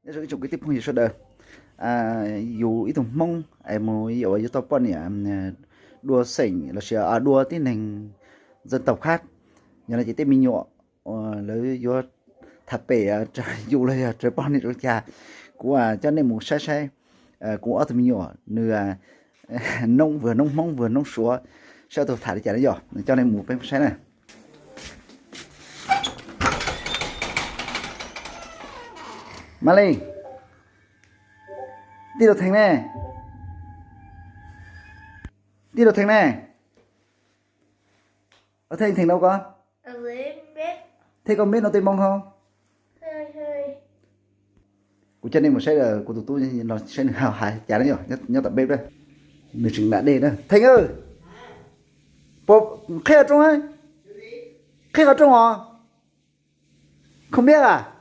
Nyob zoo ib tsoom kwv tij phooj ywg sawv daws, yus ib tug Hmoob es mus yuav tau poj niam dua xeem lossis dua tib neeg dân tộc khác, yog no ces tej me nyuam lawv yuav tham pem yus los yog raws poj niam zoo cas, kuv coj nej mus saib saib. Kuv ob tug me nyuam nws noob, vwg noob Hmoob vwg noob Suav, saib tug tham li cas na yom, coj nej mus peb saib na. Mab Li, tij laug Theej ne? Tij laug Theej ne? Theej, Theej nau ko, Theej, koj meb no tej moo ho? Kuv coj nej mus saib kuv tus tub no saib nws hais cas na yom, nyob tom beb na. Nws tseem nram dej na. Theej, qhib qhov rooj, qhib qhov rooj os. Không biết à?